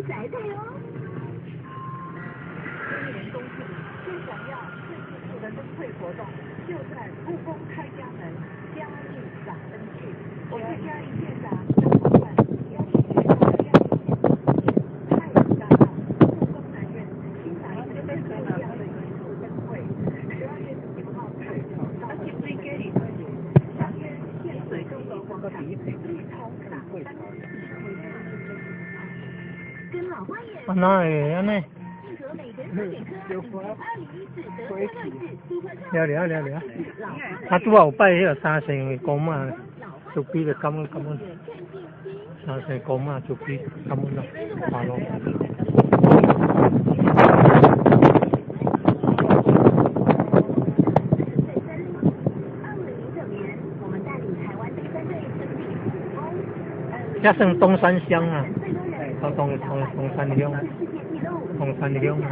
今年冬季最想要、最庆祝的燈會活動，就在故宮開家門嘉義賞燈季。我是嘉義縣長張華冠，邀請您到嘉義縣太魯閣大道故宮南院欣賞一場最不一樣的藝術燈會。12月19號開始到24月，相約縣水中樓廣場，一同賞燈。啊，哪會按呢？了了了了，啊，拄仔有拜彼個三聖的公媽，慈悲就感恩感恩，三聖公媽慈悲感恩啦，好咯。這算東山鄉啊，東山鄉，東山鄉啊。